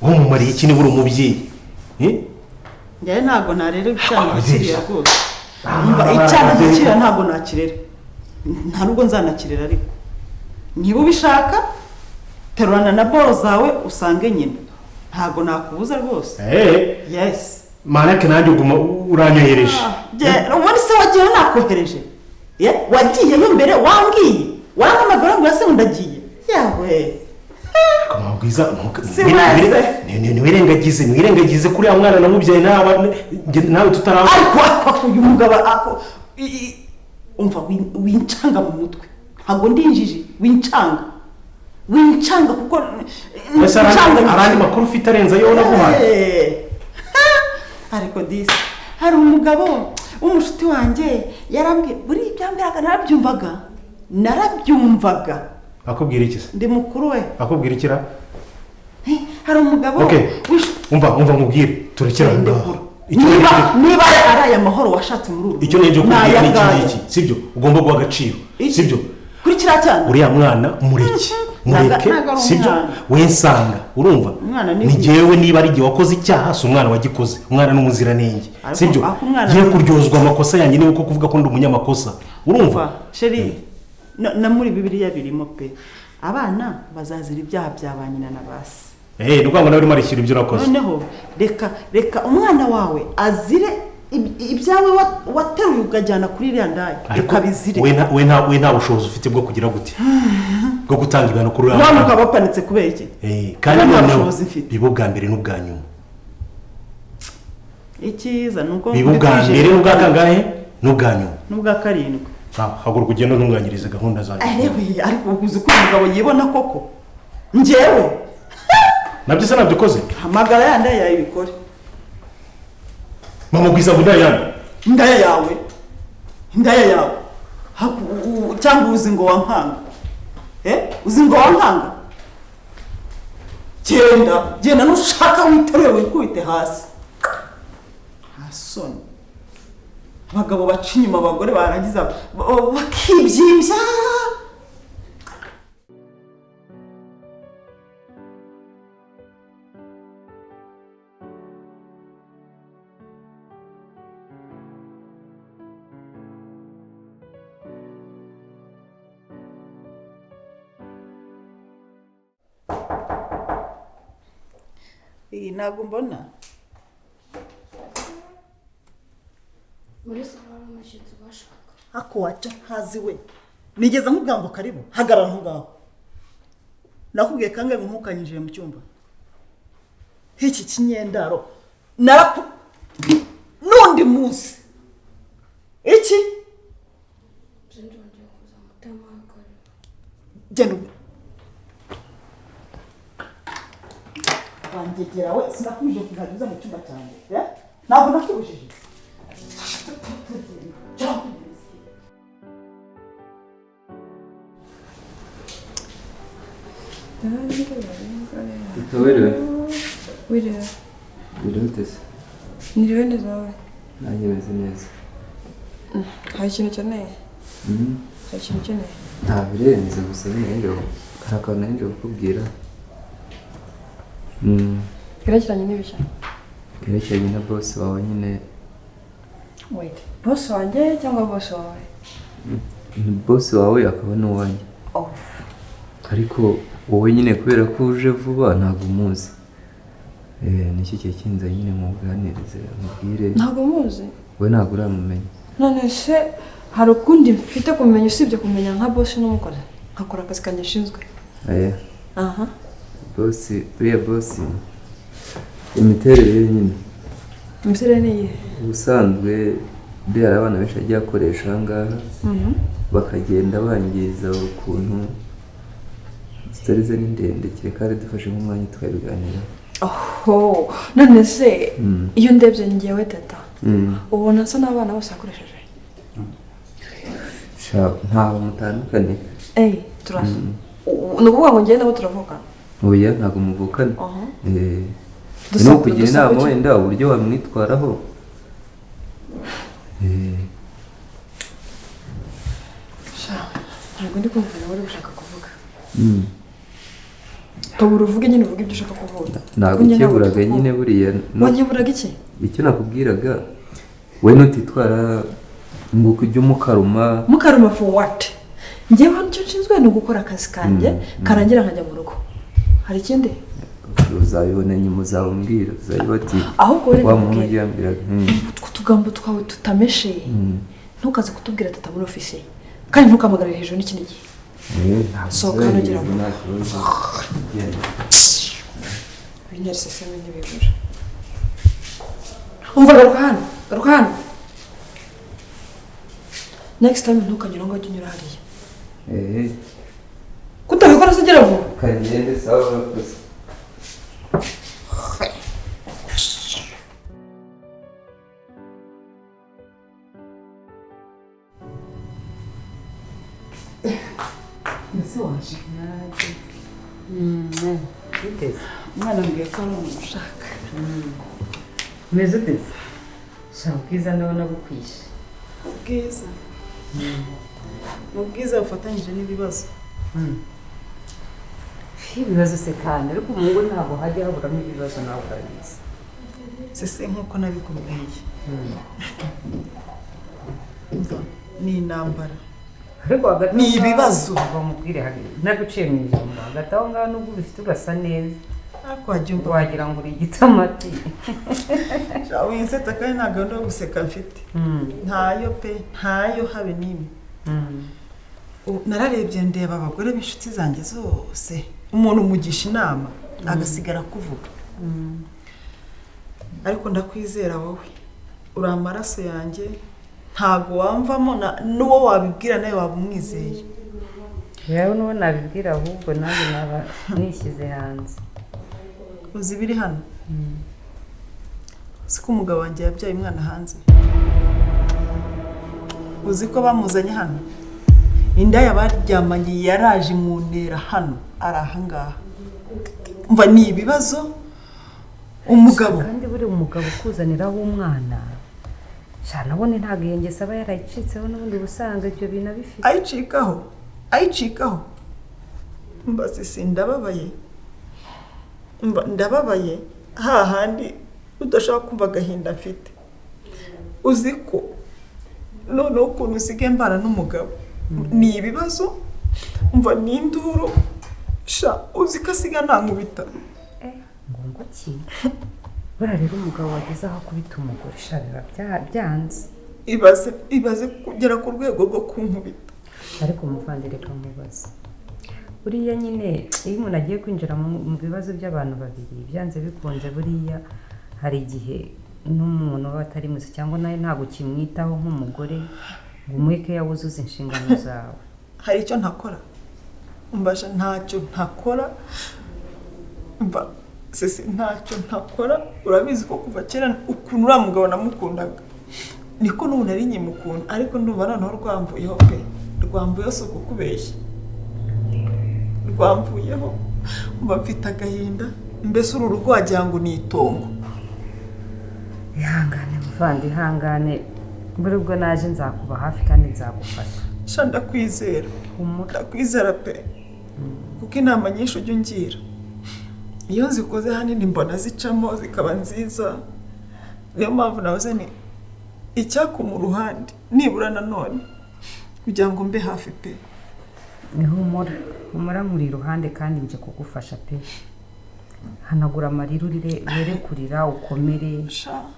Wowe mumariye iki niba uri umubyeyi? Njyewe ntabwo narera icyana kiriya rwose. Icyana kiriya ntabwo nakirera, nta nubwo nzanakirera. Ariko niba ubishaka terurana na boro zawe usange nyina, ntabwo nakubuza rwose. Yes. Manake nanjye uguma uranyohereje. Ubundi se wagiye nakohereje? Wagiyeyo mbere wambwiye, wampamagara ngo ese ndagiye yawe. Mabwiza, ntiwirengagize, ntiwirengagize kuri ya mwana namubyaye nawe tutaraba. Ariko uyu mugabo umva wincanga mu mutwe, ntabwo ndinjije, wincanga wincanga kuko arandi makuru ufite arenze ayo naguhaye. Ariko disi hari umugabo w'umushuti wanjye yarambwiye, buri ibyambwiraga narabyumvaga narabyumvaga. Akubwira iki se? Ndi mukuru we. Akubwira iki ra? Hari umugabo. Okay. Umva nkubwire, turekera aho ngaho. Niba ari aya mahoro washatse muri uru. Icyo n'ibyo kubwira ni iki ngiki, sibyo? Ugomba guha agaciro, sibyo? Kuri kiriya cyana. Uriya mwana mureke. Mureke, sibyo? We nsanga, urumva? Ni jyewe niba ari jye wakoze icyaha, si umwana wagikoze. Umwana ni umuziranenge, sibyo? Ye kuryozwa amakosa yanjye niba uko kuvuga ko ndi umunyamakosa. Urumva? Chérie, na muri Bibiliya birimo pe, abana bazazira ibyaha bya ba nyina na ba se. Ni ukuvuga ngo nawe urimo arishyura ibyo urakoze. Noneho reka umwana wawe azire ibyawe wateruye ukajyana kuri iriya ndaya, reka bizire. We nta bushobozi ufite bwo kugira gute, bwo gutanga ibihano kuri uriya mwana. Ukaba wapanitse kubera iki? Kandi noneho biba ubwa mbere n'ubwa nyuma. Icyiza ni uko biba ubwa mbere n'ubwa kangahe n'ubwa nyuma n'ubwa karindwi. Haguruka ugende untunganyirize gahunda zanjye. Ariko uzi ko umugabo yibona koko? Njyewe nabyo se nabyo ukoze? Hamagara ya ndaya yawe ibikore. Mama Gwiza ngo ndaya yande? Indaya yawe, indaya yawe cyangwa uzi ngo wankanga? Uzi ngo wankanga? Genda genda nushaka witeruye wikubite hasi. Nta soni. Abagabo baca inyuma abagore barangiza bakibyimbya. Iyi ntabwo mbona. Muri salo hari umushyitsi ubashaka. Ako waca ntazi we. Nigeze nkubwira ngo karibu, hagarara aho ngaho. Nakubwiye kangahe ngo ntukanyinjire mu cyumba? Iki kinyendaro naraku n'undi munsi. Iki? Genda wangegera we, sinakubujije kuzajya uza mu cyumba cyanjye. Ntabwo nakubujije. Wiriwe. Wiriwe. Wiriwe ute se? Niriwe neza wowe? Nanjye meze neza. Hari ikintu ukeneye? Hari ikintu ukeneye? Nta birenze gusa nyine hari akantu nari nje kukubwira. Kerekeranye n'ibiki? Kerekeranye na boss wawe nyine. Wait, boss wanjye cyangwa boss wawe? Ni boss wawe akaba n'uwanjye. Ariko wowe nyine kubera ko uje vuba ntabwo umuzi. Nicyo kihe kinza nyine muganirize mubwire. Ntabwo muzi? We ntabwo uramumenya. None se hari ukundi mfite kumenya usibye kumenya nka boss n'umukozi? Nkakora akazi kanjye nshinzwe. Aha. Boss, uriya boss imiterere ye nyine. Imiterere ni iyihe? Ubusanzwe buriya hari abana benshi agiye akoresha aha ngaha, bakagenda bangiza ukuntu zitari ze ni ndende, kereka hari dufashe nk'umwanya tukabiganiraho. Oho, none se iyo ndebye njyewe teta, ubona nsa n'abana bose yakoresheje? Ntaho mutandukanye. Turasa. Ni ukuvuga ngo njyewe nabo turavukana? Oya, ntabwo muvukana. Ni ukugira inama wenda uburyo wamwitwaraho. Ntabwo ndi kumva nawe uri gushaka kuvuga. Tobura uvuge nyine uvuge ibyo ushaka kuvuga. Nagukeburaga nyine buriya. Wankeburaga iki? Icyo nakubwiraga we nutitwara ngo ujye umukaruma. Mukaruma for what? Njyewe hano icyo nshinzwe ni ugukora akazi kanjye karangira nkajya mu rugo. Hari ikindi? Uzabibona nyuma uzabambwira uzabibati. Ahubwo rero wa muntu yambwiraga. Utwo tugambo twawe tutamesheye. Ntukaze kutubwira tata muri office. Kandi ntukamagarire hejuru n'ikindi gihe. Sohoka hano ugera vuba. Ibinyariseseme ntibibura. Umva garuka hano, garuka hano. Next time ntukanyura ngo ujye unyura hariya. Kutabikora se ugera vuba. Kagende sawa urakoze. Ese waje? Umwana mbwiye ko ari umuntu ushaka. Umeze ute? Sha ubwiza ndabona bukwishe. Ubwiza? Ni ubwiza bufatanyije n'ibibazo. Ibibazo se kandi ariko mu ngo ntabwo hajya haburamo ibibazo nawe urabizi. Sese nk'uko nabikubwiye. Ni intambara. Ni ibibazo. Bamubwire naguciye mu ijambo hagati aho ngaho nubwo ubifite urasa neza. Wagira ngo uri igitamati. Winsetsa kandi nta gahunda yo guseka mfite. Ntayo pe, ntayo habe n'imwe. Nararebye ndeba abagore b'inshuti zanjye zose. Umuntu umugisha inama agasigara kuvuga. Ariko ndakwizera wowe. Uri amaraso yanjye. Ntago wamvamo n'uwo wabibwira nawe waba umwizeye. Yewe n'uwo nabibwira ahubwo nanjye naba nishyize hanze. Uzi ibiri hano? Uzi ko umugabo wanjye yabyaye umwana hanze? Uzi ko bamuzanye hano? Indaya baryamanye yaraje mu ntera hano, ari aha ngaha. Umva ni ibibazo umugabo. Kandi buri umugabo ukuzaniraho umwana. Nabone ntabwo iyo ngeso aba yarayicitseho n'ubundi busanzwe ibyo bintu abifite. Ayicikaho, ayicikaho. Mbaze si ndababaye. Ndababaye hahandi udashaka kumva agahinda mfite. Uzi ko noneho ukuntu usigaye mbana n'umugabo ni ibibazo, umva ni induru. Sha uzi ko asiga ntankubita. Ngo ki? Buriya rero umugabo wageze aho akubita umugore sha biba byanze. Ibaze kugera ku rwego rwo kunkubita. Ariko umuvandire kamubaza. Buriya nyine iyo umuntu agiye kwinjira mu bibazo by'abantu babiri byanze bikunze buriya hari igihe n'umuntu aba atari muzi cyangwa nawe ntabwo ukimwitaho nk'umugore ngo umweke yawuzuze inshingano zawe. Hari icyo ntakora. Mbasha ntacyo ntakora. Mba sese ntacyo ntakora. Urabizi ko kuva kera ukuntu uriya mugabo namukundaga niko n'ubu nari nkimukunda, ariko ndumva noneho rwamvuyeho pe. Rwamvuyeho si ukukubeshya, rwamvuyeho. Mba mfite agahinda, mbese uru rugo wagira ngo ni itongo. Ihangane muvandi, ihangane. Buri ubwo naje nzakuba hafi kandi nzagufasha. Sha ndakwizera, ndakwizera pe, kuko inama nyinshi ujya ungira iyo nzikoze hanini mbona zicamo zikaba nziza. Niyo mpamvu nahoze ni icyakuma uruhande nibura nanone kugira ngo mbe hafi pe. Humura, humura nkuri iruhande kandi nje kugufasha pe. Hanagura amarira urire, were kurira ukomere.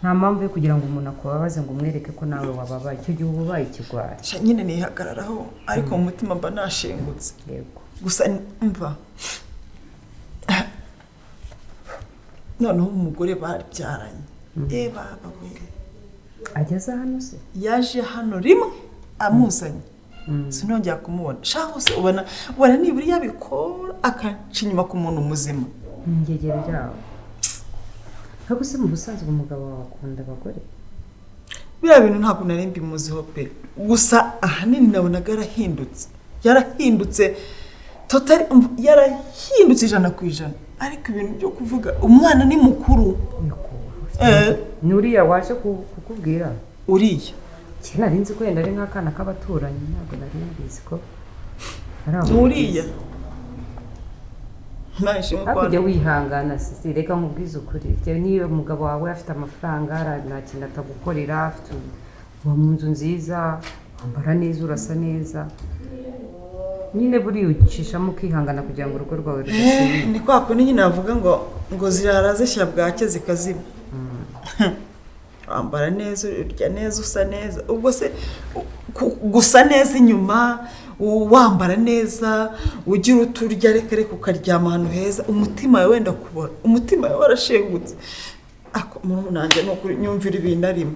Nta mpamvu yo kugira ngo umuntu akubabaze ngo umwereke ko nawe wababaye. Icyo gihe uba ubaye ikigwari. Sha nyine nihagararaho ariko mu mutima mba nashengutse. Yego. Gusa mva noneho umugore babyaranye. Baba we. Ageze hano se? Yaje hano rimwe amuzanye. Sinongera kumubona. Sha hose ubona nibura yabikora akaca inyuma ku muntu muzima. Ingegera yawe. Ntabwo se mu busanzwe umugabo wawe akunda abagore? Biriya bintu ntabwo nari mbimuziho pe. Gusa ahanini nabonaga yarahindutse. Yarahindutse totally, yarahindutse 100%. Ariko ibintu byo kuvuga umwana ni mukuru. Ni uriya waje kukubwira? Uriya. Kera nari nzi ko yenda ari nk'akana k'abaturanyi, ntabwo nari mbizi ko ari uriya. Imana ishimwe ko Hakurya wihangana sisi, reka nkubwize ukuri. Niba umugabo wawe afite amafaranga, nta kintu atagukorera, afite uba mu nzu nziza, wambara neza, urasa neza, nyine buriya ucishamo ukihangana kugira ngo urugo rwawe rudasenyuka. Ni kwa kundi nyine bavuga ngo zirara zishya bwake zikazima. Wambara neza, urya neza, usa neza, ubwo se gusa neza inyuma, wambara neza, ugira uturya, reka reka ukaryama ahantu heza, umutima wawe wenda kubora, umutima wawe warashengutse. Ako nanjye ni ukuri nyumvira ibintu arimo.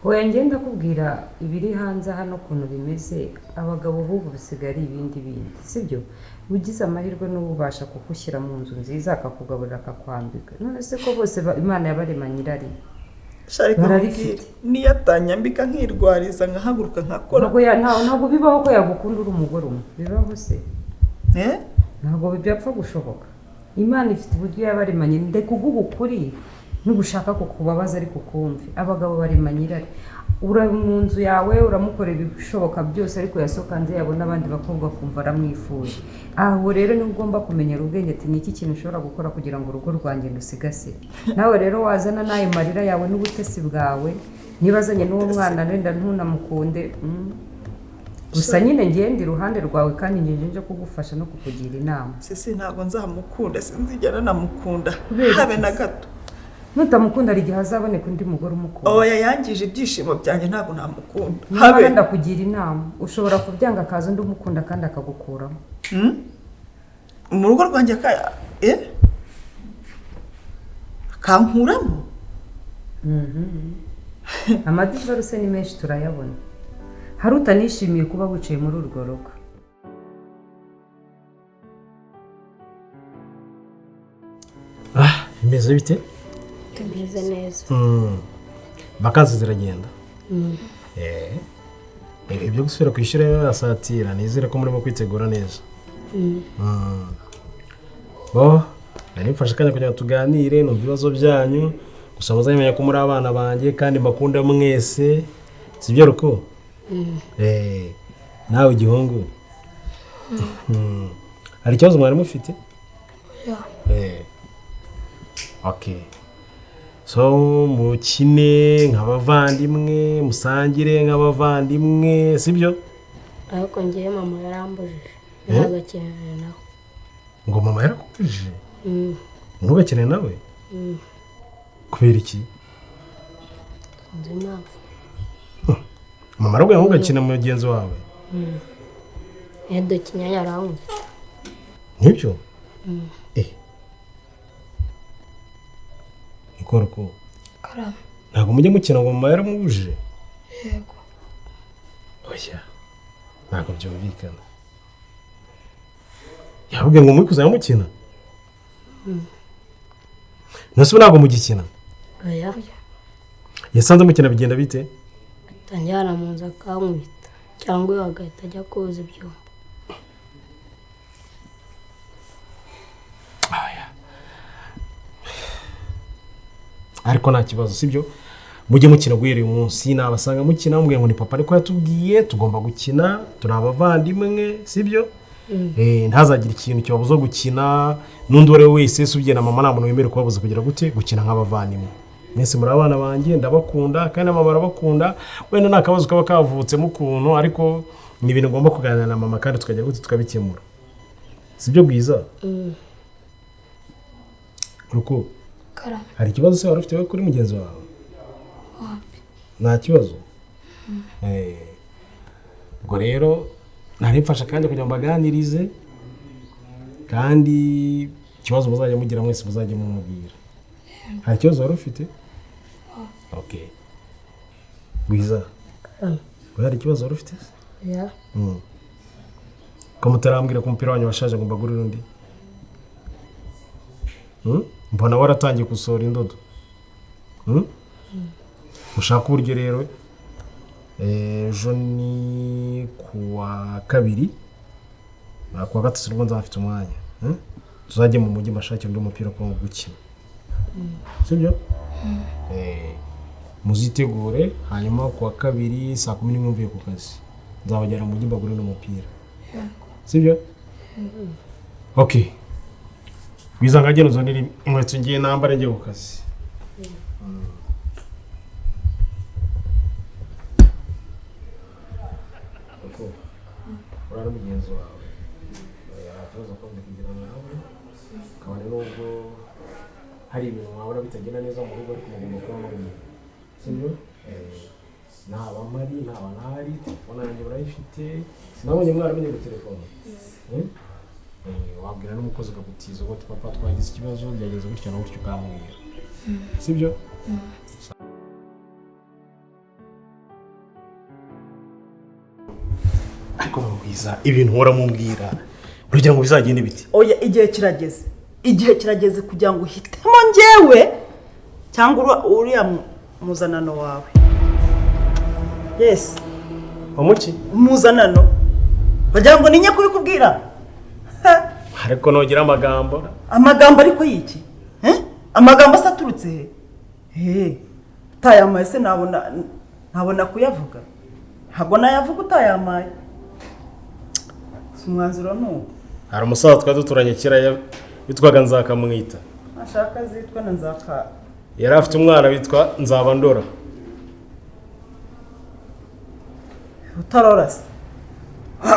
Oya, ngenda kubwira ibiri hanze hano ukuntu bimeze, abagabo b'ubu bisigaye ari ibindi bindi, sibyo? Ugize amahirwe n'ubasha kugushyira mu nzu nziza, akakugaburira, akakwambika. None se ko bose Imana yabaremanye irari? Bararifite. Niyo atanyambika nkirwariza nkahaguruka nkakora. Ntabwo bibaho ko yagukunda uri umugore umwe, bibaho se? Ntabwo byapfa gushoboka. Imana ifite uburyo yabaremanye, ndekuguha ukuri nugushaka kukubabaza ariko kumve. Abagabo baremanye irari. Ura mu nzu yawe uramukorera ibishoboka byose, ariko yasohoka hanze yabona abandi bakobwa akumva aramwifuje. Aho rero niho ugomba kumenyera ubwenge ati ni iki kintu ushobora gukora kugira ngo urugo rwanjye rusigasire. Nawe rero wazana n'ayo marira yawe n'ubutesi bwawe, niba azanye n'uwo mwana wenda ntunamukunde. Gusa nyine ngende iruhande rwawe kandi ngeje nje kugufasha no kukugira inama. Sisi ntabwo nzamukunda, sinzigera namukunda habe na gato. Nutamukunda hari igihe azaboneka undi mugore umukunda. Oya, yangije ibyishimo byanjye, ntabwo namukunda. Habe ndakugira inama, ushobora kubyanga akaza undi umukunda kandi akagukuramo. Mu rugo rwanjye akankuramo. Amadivorce ni menshi turayabona. Hari utanishimiye kuba wicaye muri urwo rugo. Bimeze bite? Tumeze neza. Vakansi ziragenda. Ibyo gusubira ku ishuri asatira, nizere ko murimo kwitegura neza. Bo, nari mfashe akanya kugira ngo tuganire numva ibibazo byanyu, gusa muzamenya ko muri abana banjye kandi mbakunda mwese. Sibyo ruko? Nawe gihungu. Hari ikibazo mwari mufite? Okay. So mukine nk'abavandimwe, musangire nk'abavandimwe, sibyo? Ariko ngiye mama yarambujije. Ntagakinane nawe. Ngo mama yarakubujije? Ntugakine nawe? Kubera iki? Nzi impamvu. Mama arabwiye ngo ugakina mugenzi wawe? Yadukinya yarankubita. Nibyo? Niko. Karame. Ntabwo mujya mukina ngo mama yaramubujije? Yego. Oya. Ntabwo byumvikana. Yabwiye ngo muri kuzajya mukina? Nase ntabwo mugikina? Oya. Yasanze mukina bigenda bite? Atangira mu nzu akankubita cyangwa agahita ajya koza ibyombo. Ariko nta kibazo, sibyo? Mujye mukina guhera uyu munsi, nabasanga mukina mubwiye ngo ni papa ariko yatubwiye tugomba gukina, turi abavandimwe, sibyo? Ntazagire ikintu kibabuza gukina, n'undi uwo ari we wese usibye na mama nta muntu wemerewe kubabuza kugira gute gukina nk'abavandimwe. Mwese muri abana banjye ndabakunda kandi na mama arabakunda, wenda nta kabazo kaba kavutsemo ukuntu, ariko ni ibintu ngomba kuganira na mama kandi tukagira gute tukabikemura. Sibyo bwiza? Ruko. Hari ikibazo se wari ufite we kuri mugenzi wawe? Nta kibazo? Ubwo rero nari mfashe akanya kugira ngo mbaganirize, kandi ikibazo muzajya mugira mwese muzajya mumubwira. Hari ikibazo wari ufite? Okay. Bwiza. Hari ikibazo wari ufite? Ko mutarambwira ko umupira wanyu washaje ngo mbagurire undi? Mbona waratangiye gusohora indodo. Ushaka uburyo rero ejo ni kuwa kabiri na kuwa gatatu nibwo nzafite umwanya. Tuzajye mu mujyi mbashakire undi mupira ko gukina. Sibyo? Muzitegure hanyuma kuwa kabiri saa 11 mvuye ku kazi. Nzabajyana mu mujyi mbagurire umupira. Sibyo? Okay. Wizanga agenda uzanira inkweto ngiye nambare njye ku kazi. Urara mugenzi wawe yarakibazo ko kugira nawe kabone nubwo hari ibintu wabona bitagenda neza mu rugo ariko mugomba kuba muri sibyo. Naba mpari naba ntahari, telefone yanjye urayifite, sinabonye mwaramenye gutelefona. Wabwira n'umukozi akagutiza ngo papa twagize ikibazo byageze gutya na gutya ukamubwira, sibyo? Ariko mubwiza ibintu uhora mumbwira uragira ngo bizagende biti? Oya, igihe kirageze, igihe kirageze kugira ngo uhitemo njyewe cyangwa uriya muzanano wawe. Yes. Umuki? Muzanano. Bagira ngo ninye kubikubwira. Ariko nogira amagambo. Amagambo ariko yiki? Amagambo asaturutse he? He. Utayamaye se nabona kuyavuga. Ntabwo nayavuga utayamaye. Umwanzuro nuwo. Hari umusaza twari duturanye kera witwaga Nzakamwita. Ashaka zitwa na Nzaka. Yari afite umwana witwa Nzabandora. Utarora se?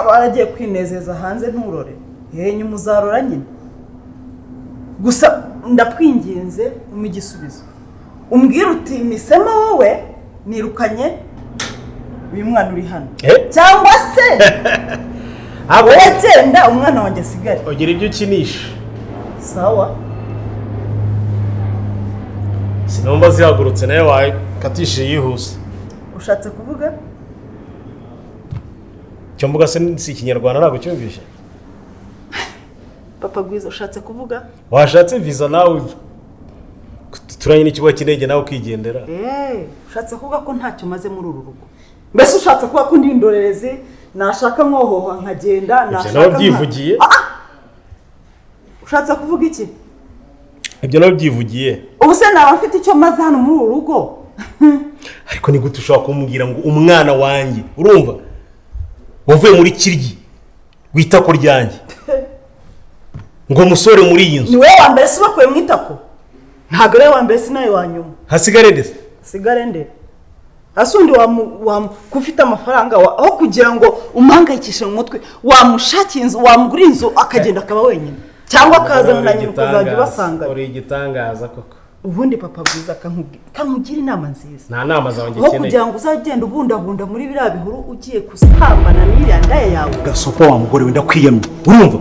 Waragiye kwinezeza hanze nturore. Nyuma uzarora nyine. Gusa ndakwinginze umpe igisubizo. Umbwira uti misema wowe nirukanye uyu mwana uri hano. Cyangwa se wowe genda umwana wanjye asigare. Ugira ibyo ukinisha. Sawa. Sinumva zihagurutse nawe wayikatishije yihuse. Ushatse kuvuga? Icyo mvuga se si ikinyarwanda ntabwo cyumvishe. Papa Gwiza ushatse kuvuga? Washatse visa nawe turanye n'ikigo cy'indege nawe ukigendera. Ushatse kuvuga ko ntacyo maze muri uru rugo. Mbese ushatse kuvuga ko ndi indorerezi nashaka nkohoha nkagenda nashaka nawe byivugiye. Ushatse kuvuga iki? Ibyo nawe byivugiye. Ubu se naba mfite icyo maze hano muri uru rugo? Ariko ni gute ushobora kumbwira ngo umwana wanjye urumva wavuye muri kiryi witako ryanjye ngo musore muri iyi nzu? Ni wowe wa mbere si bakuye mu itako? Ntabwo ari wa mbere si nawe wa nyuma. Hasigare nde? Hasigare nde? Asundi ufite amafaranga aho kugira ngo umuhangayikishe mu mutwe wamushakiye inzu wamugura inzu akagenda akaba wenyine cyangwa akazana na nyina ukazajya ubasanga. Uri igitangaza koko. Ubundi Papa Bwiza kamugira inama nziza. Nta nama zawe ngikeneye. Aho kugira ngo uzagenda ubundabunda muri biriya bihuru ugiye gusambana n'iriya ndaya yawe. Gasopo wa mugore wenda kwiyamye. Urumva?